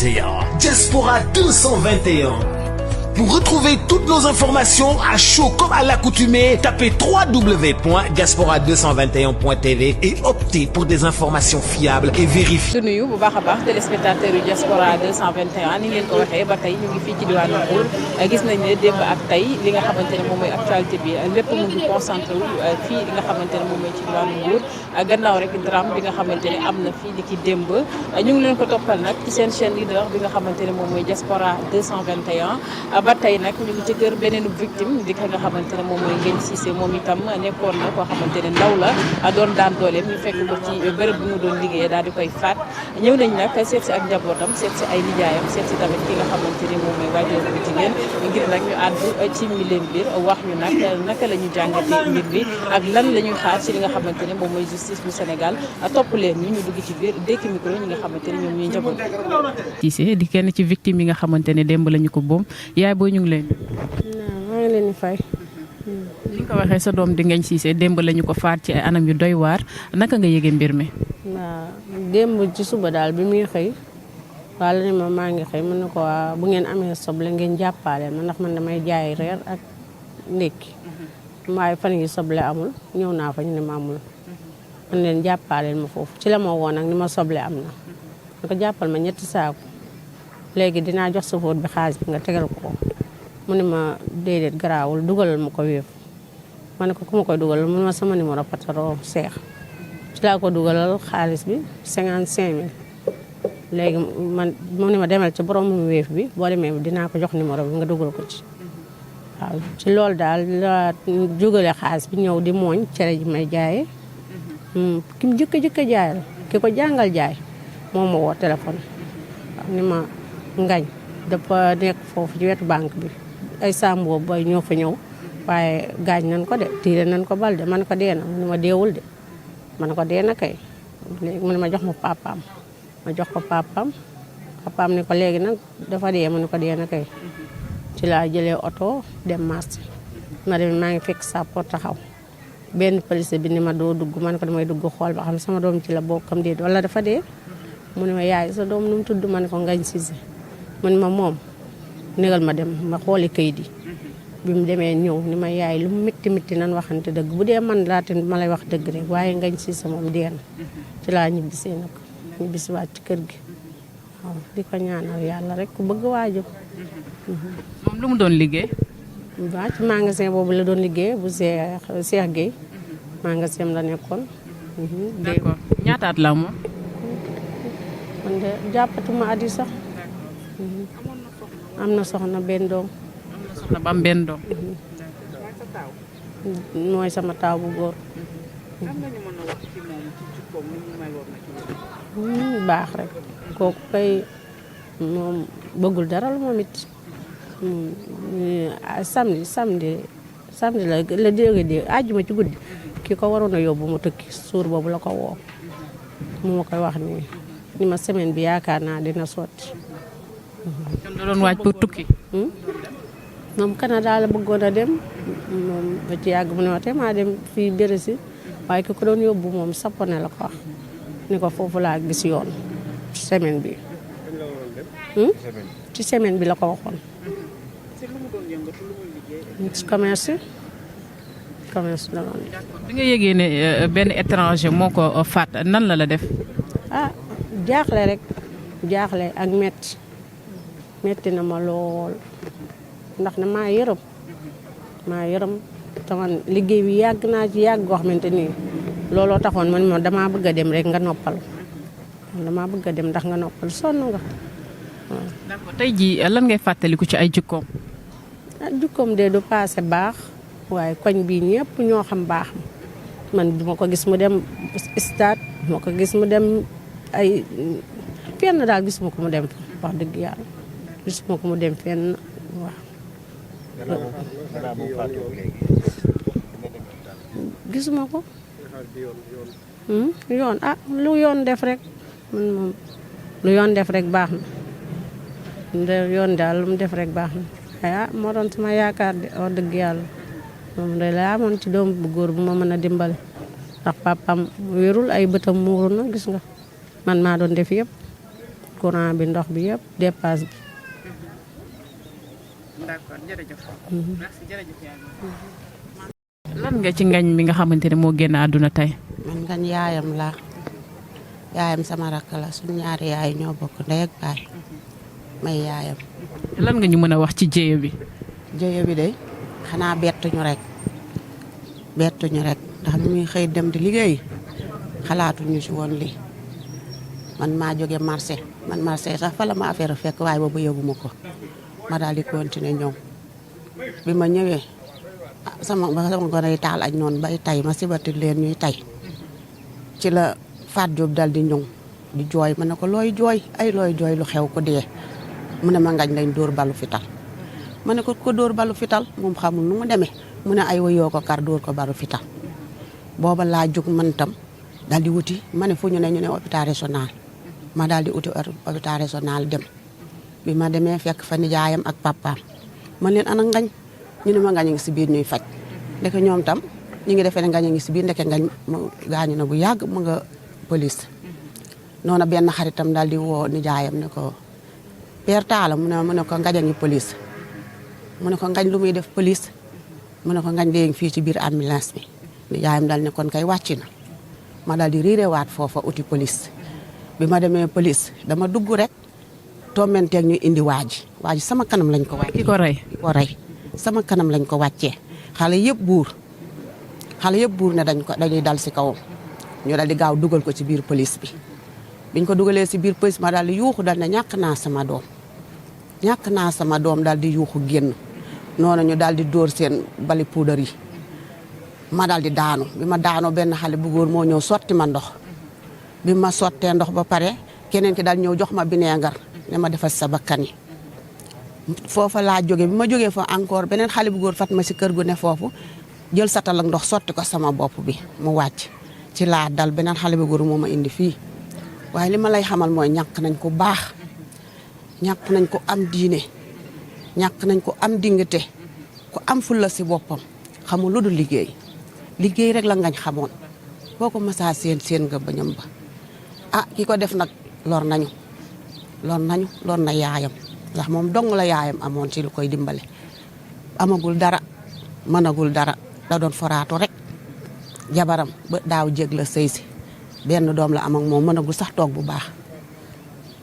221. Diaspora 221. Pour retrouver toutes nos informations à chaud comme à l'accoutumée, tapez www.diaspora221.tv et optez pour des informations fiables et vérifiées. di nuyu bu baax a baax téléspectateurs yu Diaspora 221 ni ngeen ko waxee ba tey ñu ngi fii ci diwaanu Mbour gis nañ ne démb ak tey li nga xamante ne moom mooy actualité bi lépp mu ngi concentré wu fii li nga xamante ne moom mooy ci diwaanu Mbour gannaaw rek drame bi nga xamante ne am na fii ni ki démb ñu ngi leen ko toppal nag ci seen chaîne leader bi nga xamante ne moom mooy Diaspora 221 ba tey nag ñu ngi ci kër beneen victime di ka nga xamante ne moom mooy Nguégne Cissé moom itam nekkoon na koo xamante ne ndaw la doon daan dooleem ñu fekk ko ci bërëb bi mu doon liggéeyee daal di koy faat ñëw nañ nag seet si ak njabootam seet si ay nijaayam seet si tamit ki nga xamante ni moom mooy waajur bu jigéen ngir nag ñu àddu ci mbileen biir wax ñu nag naka la ñu jàngate mbir bi ak lan la ñuy xaar ci li nga xamante ne moom mooy justice bu Sénégal topp leen ñu dugg ci biir dékki micro ñi nga xamante ne ñoom ñuy njaboot. Cissé di kenn ci victime yi nga xamante ne démb lañu ko boom yaay booy ñu ngi leen. maa ngi leen di fay. li nga ko waxee sa doom di Nguégne Cissé démb lañu ko faat ci ay anam yu doy waar naka nga yëgee mbir mi. waaw démb ci suba daal bi muy xëy wala ne ma maa ngi xëy mën na ko waa bu ngeen amee soble ngeen jàppale ma ndax man damay jaay reer ak ndékki waaye fan yi soble amul ñëw naa fa ñu ne ma amul man leen jàppaleel ma foofu ci la ma woon nag ni ma soble am na ma ko jàppal ma 3 saaku léegi dinaa jox sa fóot bi xaalis bi nga tegal ko mu ne ma déedéet garaawul dugalal ma ko wéef ma ne ko ku ma koy dugalal mu ne ma sama numéro patron Cheikh ci laa ko dugalal xaalis bi 55 000 léegi man mu ne ma demal ci borom wéef bi boo demee dinaa ko jox numéro bi nga dugal ko ci waaw ci loolu daal la jógale xaalis bi ñëw di mooñ cere ji may jaayee ki mu jëkk a jaay la ki ko jàngal jaay moo ma woo téléphone waaw ni ma Ngañ dafa nekk foofu ci wetu banque bi ay sàmboo bay ñoo fa ñëw waaye gaañ nañ ko de tiire nañ ko bal de man ko dee na mu ne ma deewul de man ko dee na kay léegi mu ne ma jox ma papaam ma jox ko papaam ne ko léegi nag dafa dee mu ne ko dee na kay ci laa jëlee oto dem marché ma dem maa ngi fekk sàppo taxaw benn police bi ni ma doo dugg man ko damay dugg xool ba xam sama doom ci la bokkam déet wala dafa dee mu ne ma yaay sa doom nu mu tudd man ko Ngagne Cissé mu ne ma moom négal ma dem ma xooli kayit yi bi mu demee ñëw ni ma yaay lu mu métti nan waxante dëgg bu dee man laata ma lay wax dëgg rek waaye Ngagne Cissé moom dee na ci laa ñibbisee nag ñibbisiwaat ci kër gi waaw di ko ñaanal yàlla rek ku bëgg waajur. moom lu mu doon liggéey. waaw ci magasin boobu la doon liggéey bu Cheikh Gueye magasin la nekkoon. d'accord ñaata at la moom. man de jàppatuma at yi sax. am na soxna benn doom. soxna ba am benn doom. mooy sama taaw bu góor. baax rek kooku kay moom bëggul dara lu moom it samedi la dégg àjjuma ci guddi ki ko waroon a yóbbu mu tukki suur boobu la ko woo mu ma koy wax ni ma semaine bi yaakaar naa dina sotti. kon da doon waaj pour tukki. moom Canada la bëggoon a dem moom ba ci yàgg mu ne ma te maa dem fii Bercy waaye ki ko doon yóbbu moom Sapone la ko wax ni ko foofu laa gis yoon semaine bi. ci semaine bi la ko waxoon. ci commerce la doon. bi nga yëgee ne benn étranger moo ko faat nan la def. jaaxle rek jaaxle ak metti na ma lool ndax ne maa yërëm tama liggéey bi yàgg naa ci yàgg goo xamante ni looloo taxoon man ma damaa bëgg a dem rek nga noppal damaa bëgg a dem ndax nga noppal sonn nga waaw. d'accord tey jii lan ngay fàttaliku ci ay jikkoom. jikkoom de du paase baax waaye koñ bii ñëpp ñoo xam baax man duma ko gis mu dem stade duma ko gis mu dem ay fenn daal gisuma ko mu dem wax dëgg yàlla gisuma ko mu dem fenn waaw. gisuma ko. yoon lu yoon def rek man moom lu yoon def rek baax na yoon daal lu mu def rek baax na moo doon sama yaakaar de wax dëgg yàlla moom de laa amoon ci doom bu góor bu ma mën a dimbale ndax papam wérul ay bëtam muuru na gis nga man maa doon def yëpp courant bi ndox bi yëpp dépasse bi. d'accord jërëjëf. merci jërëjëf lan nga ci ngañ mi nga xamante ne moo génn àdduna tey. man ngañ yaayam laa yaayam sama rakk la suñu ñaari yaay ñoo bokk ndey ak baay may yaayam. lan nga ñu mën a wax ci jéye bi. jéye bi de xanaa bettuñu rek ndax bi muy xëy dem di liggéey xalaatuñu si woon lii man maa jóge marché sax fa la ma affaire fekk waaye boobu yëguma ko ma daal di continuer ñëw bi ma ñëwee sama gone yi taal añ noonu bay tay ma sibati leen ñuy tay ci la Faat Jóob dal di ñëw di jooy ma ne ko looy jooy lu xew ko dee mu ne ma ngañ lañ dóor balu fital ma ne ko dóor balu fital moom xamul nu mu demee mu ne ay wayoo ko kar dóor ko balu fital booba laa jóg man tam dal di wuti ma ne fu ñu ne hôpital régional ma dal di uti hôpital régional dem bi ma demee fekk fa nijaayam ak papaam man leen ana ngañ ñu ne ma ngañ a ngi si biir ñuy faj ndeke ñoom tam ñu ngi defee ne ngañ a ngi si biir ndeke ngañ gaañu na bu yàgg mu nga police noonu benn xaritam daal di woo nijaayam ne ko Père Talla mu ne ko ngañ a ngi police mu ne ko ngañ lu muy def police mu ne ko ngañ léegi fii ci biir ambulance bi nijaayam daal ne kon kay wàcc na ma daal di riirewaat foofa uti police bi ma demee police dama dugg rek tommenteeg ñu indi waa ji sama kanam lañ ko wàccee. ki ko rey sama kanam lañ ko wàccee xale yëpp buur ne dañuy dal si kawam ñu dal di gaaw dugal ko ci biir police bi biñ ko dugalee si biir police ma daal di yuuxu dal ne ñàkk naa sama doom daal di yuuxu génn noonu ñu daal di dóor seen bali puudar yi ma daal di daanu bi ma daanoo benn xale bu góor moo ñëw sotti ma ndox bi ma sottee ndox ba pare keneen ki daal ñëw jox ma bineegar ne ma defal sa bakkan yi foofa laa jóge bi ma jógee fa encore beneen xale bu góor fat ma si kër gu ne foofu jël satal ak ndox sotti ko sama bopp bi mu wàcc ci laa dal beneen xale bu góor moo ma indi fii waaye li ma lay xamal mooy ñàkk nañ ko baax ñàkk nañ ko am diine ñàkk nañ ko am dingate ku am fulla si boppam xamul lu dul liggéey rek la ngañ xamoon boo ko masaa seen nga bañam ba ki ko def nag lor na yaayam ndax moom dong la yaayam amoon ci lu koy dimbale amagul dara mënagul dara da doon foraatu rek jabaram ba daaw jég la sëy si benn doom la am ak moom mënagul sax toog bu baax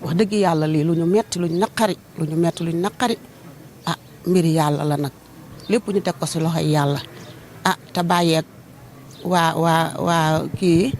wax dëgg yàlla lii lu ñu metti luñ naqari mbiri yàlla la nag lépp ñu teg ko si loxoy yàlla te bàyyeeg waa kii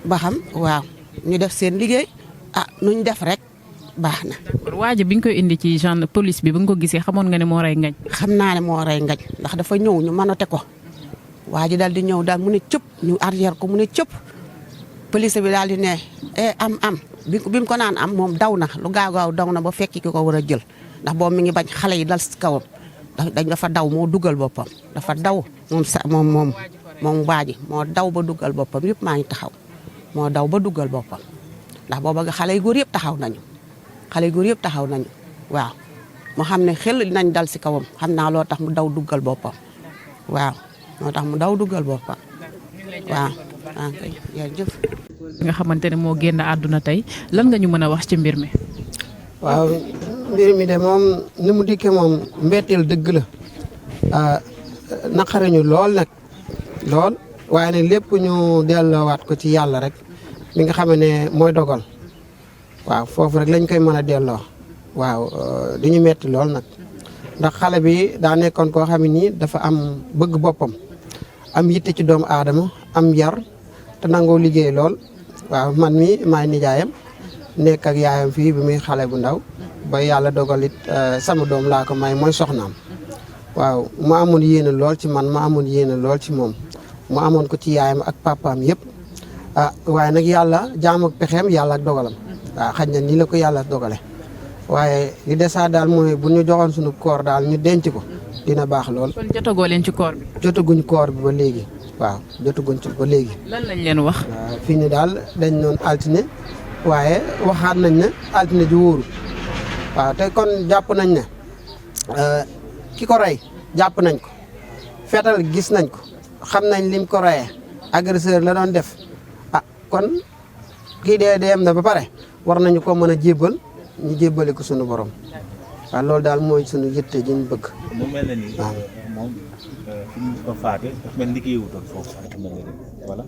ba xam waaw ñu def seen liggéey nuñ def rek baax na. d'accord waaja bi nga koy indi ci genre police bi ba nga ko gisee xamoon nga ne moo rey ngañ. xam naa ne moo rey ngañ ndax dafa ñëw ñu mënate ko waa ji daal di ñëw daal mu ne cëpp ñu arrière ko mu ne cëpp police bi daal di ne am bi mu ko naan am moom daw na lu gaaw daw na ba fekki ki ko war a jël ndax boobu mi ngi bañ xale yi dal si kawam dafa daw moo dugal boppam dafa daw moom waaji moo daw ba dugal boppam yëpp maa ngi taxaw moo daw ba dugal boppam ndax booba xale yu góor yëpp taxaw nañu waaw mu xam ne xel nañ dal si kawam xam naa loo tax mu daw dugal boppam waaw moo tax mu daw dugal boppam waaw jërëjëf. nga xamante ne moo génn àdduna tey lan nga ñu mën a wax ci mbir mi. waaw mbir mi de moom ni mu dikkee moom mbetteel dëgg la naqariñu lool nag lool waaye nag lépp ñu delloowaat ko ci yàlla rek mi nga xam ne mooy dogal waaw foofu rek lañ koy mën a delloo waaw di ñu metti lool nag ndax xale bi daa nekkoon koo xam ne nii dafa am bëgg boppam am yitte ci doomu aadama am yar te nangoo liggéey lool waaw man mi maay nijaayam nekk ak yaayam fii bi muy xale bu ndaw ba yàlla dogal it sama doom laa ko may mooy soxnaam waaw mu amoon yéene lool ci man ma amoon yéene lool ci moom mu amoon ko ci yaayam ak papaam yëpp waaye nag yàlla jaam ak pexeem yàlla ak dogalam waaw xaj na nii la ko yàlla dogale waaye li desaa daal mooy bu ñu joxoon suñu koor daal ñu denc ko dina baax lool. kon jotagoo leen ci koor bi. jotaguñ koor bi ba léegi waaw jotaguñ ci ba léegi. lan lañ leen wax. waaw fii ni daal dañ noon altine waaye waxaat nañ ne altine ji wóoru waaw te kon jàpp nañ ne ki ko rey jàpp nañ ko fetal gis nañ ko xam nañ lim ko reyee agresseur la doon def kon kii dee dem na ba pare war nañu ko mën a jébbal ñu jébbale ko suñu borom waaw loolu daal mooy suñu yitte ji ñu bëgg. mu mel na ni moom fi ñu ko faate dafa mel liggéeyutoon foofu voilà.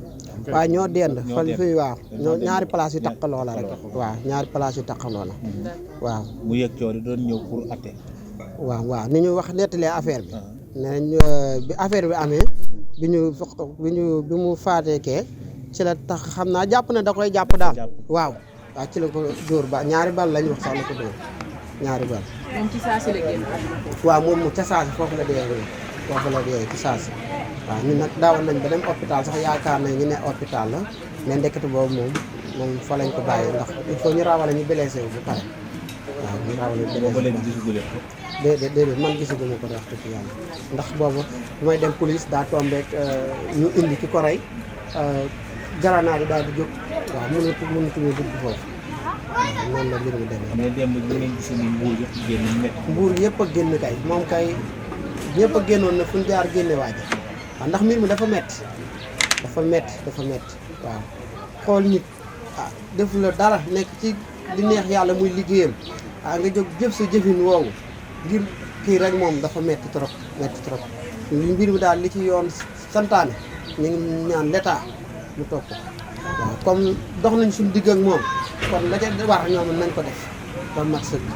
waaw ñoo dend fal fi waaw ñoo ñaari place yu taqaloo la rek waaw ñaari place yu taqaloo la waaw. mu yëg coono doon ñëw pour atte. waaw ni ñu wax nettalee affaire bi nenañ bi affaire bi amee bi mu faatee kee ci la tax xam naa jàpp na da koy jàpp daal waaw ci la ko dóor ba ñaari bal lañ wax sax la ko dóor ñaari bal. moom ci saa si la génn. waaw moom ca saasi foofu la dee ci saasi waaw ñun nag daawoon nañ ba dem hôpital sax yaakaar nañ ñu ne hôpital la mais ndekete boobu moom fa lañ ko bàyyi ndax il faut ñu rawale ñu blessé wu ba pare waaw ñu rawale blessé déedéet man gisaguma ko wax dëgg yàlla ndax boobu bu may dem police daa tombeek ñu indi ki ko rey garanaar yi daal di jóg waaw mënatuñu dugg foofu waaw noonu la mbir mi demee. mais démb ñu ngi gis ni mbuur yëpp génn métti. mbuur yëpp a génn kay moom kay ñëpp a génnoon na fu ñu jaar génne waaja waaw ndax mbir mi dafa metti waaw xool nit defu la dara nekk ci di neex yàlla muy liggéeyam nga jóg jëf sa jëfin woowu ngir kii rek moom dafa metti trop li mbir mi daal li ci yoon santaane ñu ngi ñaan l'état mu topp ko waaw comme dox nañ suñu digg ak moom kon la ca war ñoom nañ ko def ba mat sëkk.